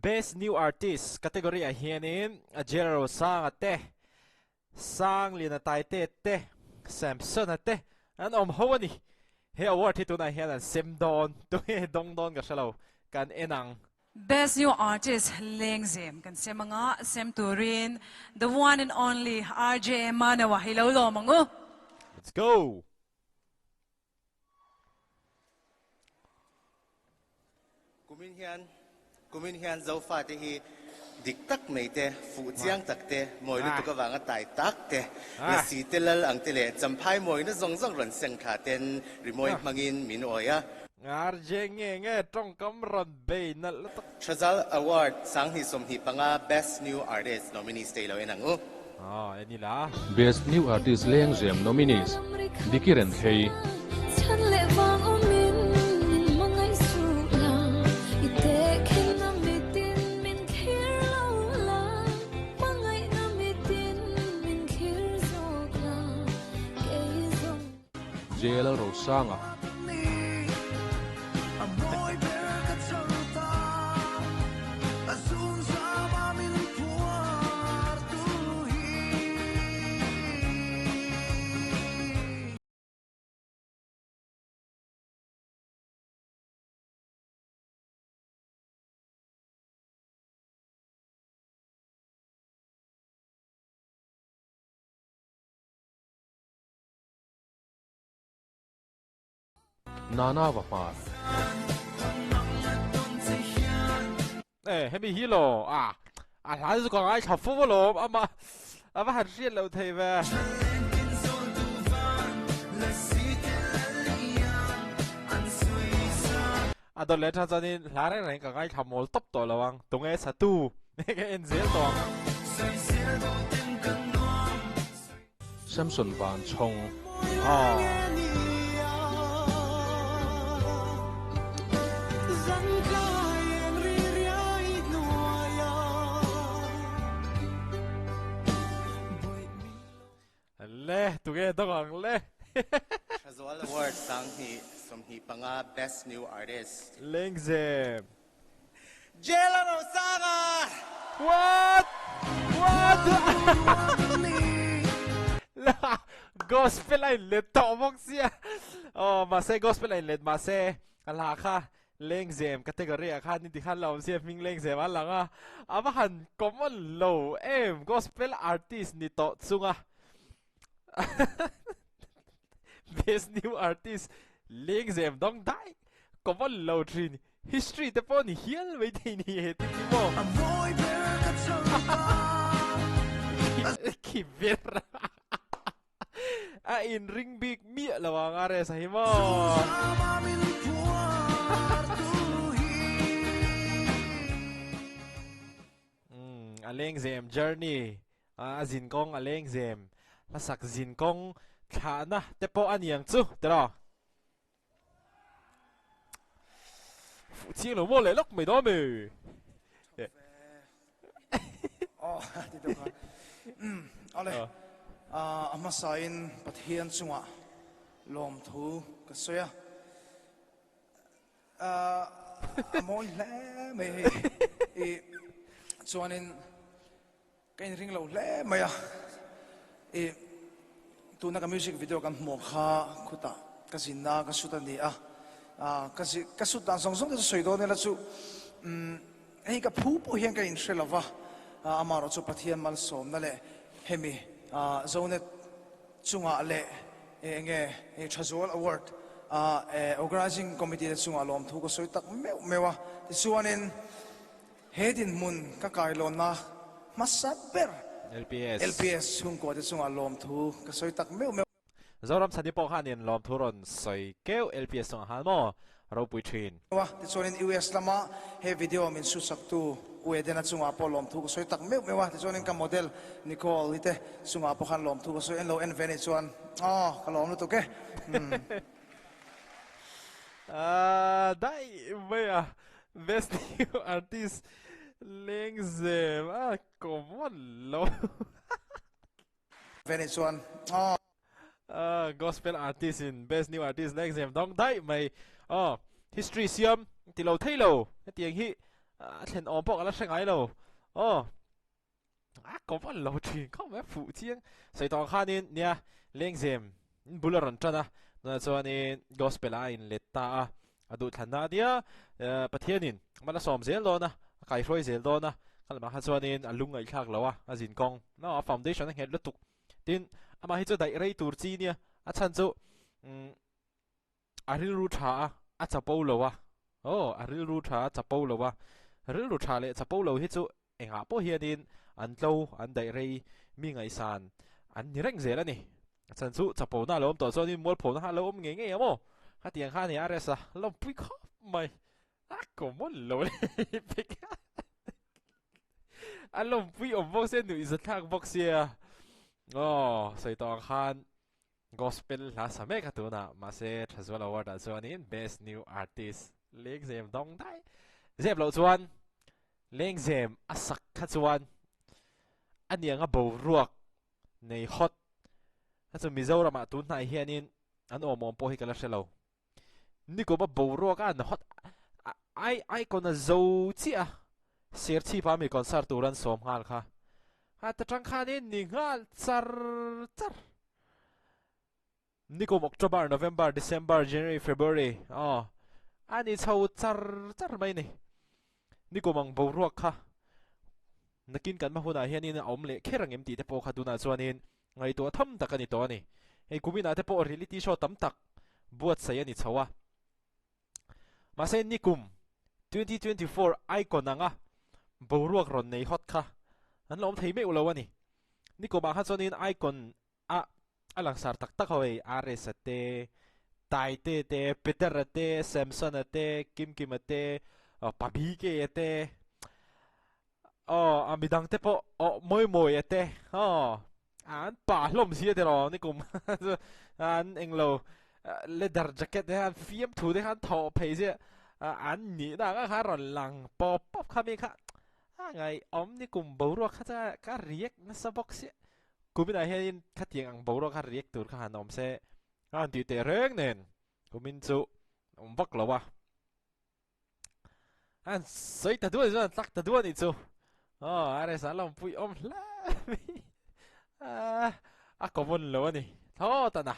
Best New Artist category ah hianin Jero Sanga te, Sangliana Taite te, Samson-a te an awm ho a ni. He award hi tunah hian an sem dawn, tunge dawng dawn ka hre lo, kan en ang. Best New Artist Lengzem kan sem anga sem turin the one and only RJ Manawa hi lo lawm ang u. Let's go! Kumin hian Kumin hian Zofate hi dik tak mai te, fuh chiang tak te, mawi lutuk avanga tai tak te, lasi te lal ang te leh champhai mawina zawng zawng rawn seng thla ten rimawi hmangin min awi a. RJ nge nge tawngkam rawn bei nalh lutuk. Thazal Award 2025 Best New Artist nominees te i lo en ang u. Aw en ila. Best New Artist Lengzem nominees, Diki Renthei. J Lalrosanga. Nana va hmar. Eh, hemi hi lo a a hla chu ka ngai thla fo alawm ama a va han hriat loh thei ve. A dawt leh tha chuanin hla reng reng ka ngaithla mawl tawp tawh lo ang, tunge satu ka en zel tawh ang. Samson van chhawng. Aww. Le, tunge dawng ang le. Thazual Award 2025 Best New Artist. Lengzem. Jela Rosanga! What? What? La gospel a in let tawh bawk sia. Oh, mahse gospel a in let mahse a hla kha Lengzem category ah khan inti khan la awm sia hming Lengzem a lang a. A va han common lo em gospel artist ni tawh chunga. Best new artist Lengzem dawng dai common lo thin. History te pawh ni hial mai thei ni he ti hi maw? Khi ber a in ring bik miah lo ang a resa hi maw? A lengzem journey a zin kawng a lengzem hlasak zin kawng thlahna te pawh a niang chu tiraw? Fuh chiang lo maw leh lawk mai dawn mi. Oh, ti deuh kha. Awle, a hmasain Pathian chungah lawmthu ka sawi a. A mawi hle mai hei. I chuanin Ka inring lo hle mai a, i tuna ka music video kan hmuh kha khutah ka zinna ka shoot a ni a, ka zi ka shoot dan zawng zawng te chu sawi dawn ila chu umm hei ka phu pawh hian ka inhre lo va, amaherawh chu Pathian malsawmna leh hemi Zonet chungah leh eng nge Thazual Award Organising Committee te chungah lawmthu ka sawi tak meuh meuh a, tichuanin. He dinhmun ka kailawnna hmasa ber LPS. LPS chhungkua te chungah lawmthu ka sawi tak meuh meuh. Zoram Chhani pawh khanin lawmthu rawn sawi keuh LPS chungah khan maw ropui thin. A, tichuanin US lama he video min suhsaktu U Edena chungah pawh lawmthu ka sawi tak meuh meuh a, tichuanin ka model Nicole i te chungah pawh khan lawmthu ka sawi en lo en ve anih chuan aw ka lawm lutuk e. Ahh daih mai a best new artist lengzem a common lo. Veni chuan aw. Ahh gospel artist in best new artist lengzem dawng daih mai aw history siam ti lo thei lo hetiang hi. A thlen awm pawh ka la hre ngai lo. Aw. A common lo thin khawp mai fuh chiang. Sawi tawh ang khanin nia lengzem in bul a rawn tan a, tunah chuanin gospel ah a inlet ta a, a duhthlanna a nia Pathianin mal a sawm zel dawn a, a kaihruai zel dawn a, kha lamah kha chuanin a lung ngaihthlak lo a, a zin kawng no a foundation a nghet lutuk. Tin, amah hi chu daih rei tur chi nia, a chhan chu umm A rilru tha a, a chapo lo a. Aw, a rilru tha a, chapo lo a. Rilru tha leh chapo lo hi chu engah pawh hianin an tlo, an daih rei, mi ngaihsan an ni reng zel a ni. A chhan chu chapona a lo awm tawh chuanin mualphona kha a lo awm ngei ngei ang maw? Khatiang kha a ni a rest a, lawmpui khawp mai. A common lo leh pek a. A lawmpui awm bawk sia, nuihzathlak bawk sia. Aw, sawi tawh ang khan Gospel hla sa mek a tunah mahse Thazual Award ah chuanin Best New Artist Lengzem dawng daih zep loh chuan Lengzem a sak kha chuan a niang a boruak nei hot kha chu Mizoramah tun hnai hianin an awm awm pawh hi ka la hre lo. Nikum a boruak a an hot ai icon a zo chiah a Serchhip a mi concert tur an sawm nghal kha a ta tang khanin ni nghal char char. Nikum October, November, December, January, February aw a ni chho char char mai ni. Nikum ang boruak kha nakin kan hma hunah hianin a awm leh kher ang em tih te pawh kha tunah chuanin ngaihtuah tham tak a ni tawh a ni. Hei kuminah te pawh reality show tam tak buatsaih a ni chho a. Mahse nikum 2024 icon anga boruak rawn nei hawt kha an la awm thei meuh lo a ni. Nikumah kha chuanin icon a a langsar tak tak ho hei RS-a te, Taite te, Peter-a te, Samson-a te, Kimkima te, Pabike-a te, Aw, a midang te pawh aw mawi mawi a te aw an pa hlawm si a tiraw nikum chu an englo leather jacket te khan fiamthu te khan thawh phei chiah an nihna ang kha rawn lang pawp pawp kha mi kha a ngaihawm nikum boruak kha chuan ka react nasa bawk sia kuminah hianin khatiang ang boruak kha react tur kha han awm se a han tih teh reng nen kumin chu awm vak lo a. An sawi ta duan chuan tlak ta duan nih chu. Aw RS a lawmpui awm hle mai. A common lo a ni. Thaw ta na.